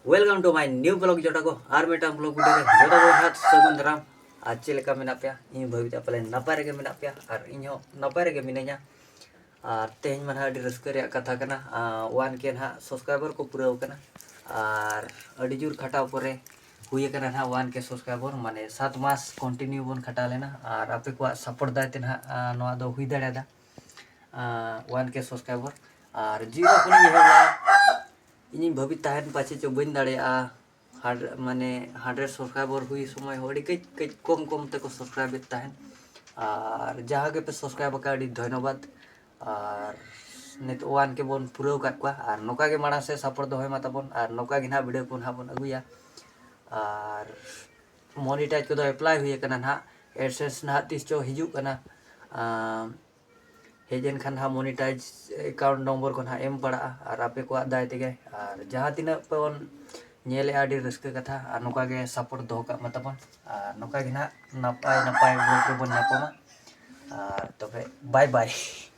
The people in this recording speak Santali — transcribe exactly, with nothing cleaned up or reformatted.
Welcome to my new vlog ᱡᱚᱴᱟ ᱠᱚ, ᱟᱨ ᱢᱤᱫᱴᱟᱝ vlog video ᱨᱮ ᱡᱚᱴᱟ ᱠᱚ ᱦᱟᱸᱜ ᱥᱟᱹᱜᱩᱱ ᱫᱟᱨᱟᱢ᱾ ᱟᱨ ᱪᱮᱫ ᱞᱮᱠᱟ ᱢᱮᱱᱟᱜ ᱯᱮᱭᱟ? ᱤᱧ ᱵᱷᱟᱹᱵᱤᱛᱟ ᱯᱟᱞᱮ ᱱᱟᱯᱟᱭ ᱨᱮᱜᱮ ᱢᱮᱱᱟᱜ ᱯᱮᱭᱟ ᱟᱨ ᱤᱧ ᱦᱚᱸ ᱱᱟᱯᱟᱭ ᱨᱮᱜᱮ ᱢᱤᱱᱟᱹᱧᱟ᱾ ᱟᱨ ᱛᱮᱦᱮᱧ ᱢᱟ ᱱᱟᱦᱟᱜ ᱟᱹᱰᱤ ᱨᱟᱹᱥᱠᱟᱹ ᱨᱮᱭᱟᱜ ᱠᱟᱛᱷᱟ ᱠᱟᱱᱟ, one K ᱱᱟᱦᱟᱜ subscriber ᱠᱚ ᱯᱩᱨᱟᱹᱣ ᱠᱟᱱᱟ᱾ ᱟᱨ ᱟᱹᱰᱤ ᱡᱳᱨ ᱠᱷᱟᱴᱟᱣ ᱯᱚᱨᱮ ᱦᱩᱭ ᱟᱠᱟᱱᱟ ᱱᱟᱦᱟᱜ one K subscriber, ᱢᱟᱱᱮ ᱥᱟᱛ ᱢᱟᱥ continue ᱵᱚᱱ ᱠᱷᱟᱴᱟᱣ ᱞᱮᱱᱟ᱾ ᱟᱨ ᱟᱯᱮ ᱠᱚᱣᱟᱜ support ᱫᱟᱭ ᱛᱮ ᱱᱟᱦᱟᱜ ᱱᱚᱣᱟ ᱫᱚ ᱦᱩᱭ ᱫᱟᱲᱮᱭᱟᱫᱟ, one K subscriber᱾ ᱟᱨ ᱡᱤᱨᱳ ᱠᱷᱚᱱᱤᱧ ᱮᱦᱚᱵ ᱞᱮᱫᱟ, ᱤᱧᱤᱧ ᱵᱷᱟᱹᱵᱤᱛ ᱛᱟᱦᱮᱱ ᱯᱟᱪᱮ ᱪᱚ ᱵᱟᱹᱧ ᱫᱟᱲᱮᱭᱟᱜᱼᱟ᱾ ᱦᱟᱱᱰ- ᱢᱟᱱᱮ hundred subscriber ᱦᱩᱭ ᱥᱚᱢᱚᱭ ᱦᱚᱸ ᱟᱹᱰᱤ ᱠᱟᱹᱡ ᱠᱟᱹᱡ ᱠᱚᱢ ᱠᱚᱢ ᱛᱮᱠᱚ subscribe ᱮᱫ ᱛᱟᱦᱮᱸᱫ᱾ ᱟᱨ ᱡᱟᱦᱟᱸ ᱜᱮᱯᱮ subscribe ᱟᱠᱟᱫ, ᱟᱹᱰᱤ ᱫᱷᱚᱱᱭᱚᱵᱟᱫ᱾ ᱟᱨ ᱱᱤᱛᱚᱜ one K ᱵᱚᱱ ᱯᱩᱨᱟᱹᱣ ᱟᱠᱟᱫ ᱠᱚᱣᱟ᱾ ᱟᱨ ᱱᱚᱝᱠᱟ ᱜᱮ ᱢᱟᱲᱟᱝ ᱥᱮᱫ support ᱫᱚᱦᱚᱭ ᱢᱟ ᱛᱟᱵᱚᱱ᱾ ᱟᱨ ᱱᱚᱝᱠᱟ ᱜᱮ ᱱᱟᱦᱟᱜ video ᱠᱚ ᱱᱟᱦᱟᱜ ᱵᱚᱱ ᱟᱹᱜᱩᱭᱟ᱾ ᱟᱨ monetize ᱠᱚᱫᱚ apply ᱦᱩᱭ ᱟᱠᱟᱱᱟ ᱱᱟᱦᱟᱜ᱾ AdSense ᱱᱟᱦᱟᱜ ᱛᱤᱥ ᱪᱚ ᱦᱤᱡᱩᱜ ᱠᱟᱱᱟ᱾ ᱟᱢ, ᱦᱮᱡ ᱮᱱ ᱠᱷᱟᱱ ᱱᱟᱦᱟᱜ monetize account ᱱᱚᱢᱵᱚᱨ ᱠᱚ ᱱᱟᱦᱟᱜ ᱮᱢ ᱯᱟᱲᱟᱜᱼᱟ᱾ ᱟᱨ ᱟᱯᱮ ᱠᱚᱣᱟᱜ ᱫᱟᱭ ᱛᱮᱜᱮ, ᱟᱨ ᱡᱟᱦᱟᱸ ᱛᱤᱱᱟᱹᱜ ᱯᱮ ᱵᱚᱱ ᱧᱮᱞᱮᱜᱼᱟ, ᱟᱹᱰᱤ ᱨᱟᱹᱥᱠᱟᱹ ᱠᱟᱛᱷᱟ᱾ ᱟᱨ ᱱᱚᱝᱠᱟ ᱜᱮ support ᱫᱚᱦᱚ ᱠᱟᱜ ᱢᱟ ᱛᱟᱵᱚᱱ᱾ ᱟᱨ ᱱᱚᱝᱠᱟ ᱜᱮ ᱱᱟᱦᱟᱜ ᱱᱟᱯᱟᱭ ᱱᱟᱯᱟᱭ vlog ᱨᱮᱵᱚᱱ ᱧᱟᱯᱟᱢᱟ᱾ ᱟᱨ ᱛᱚᱵᱮ bye bye᱾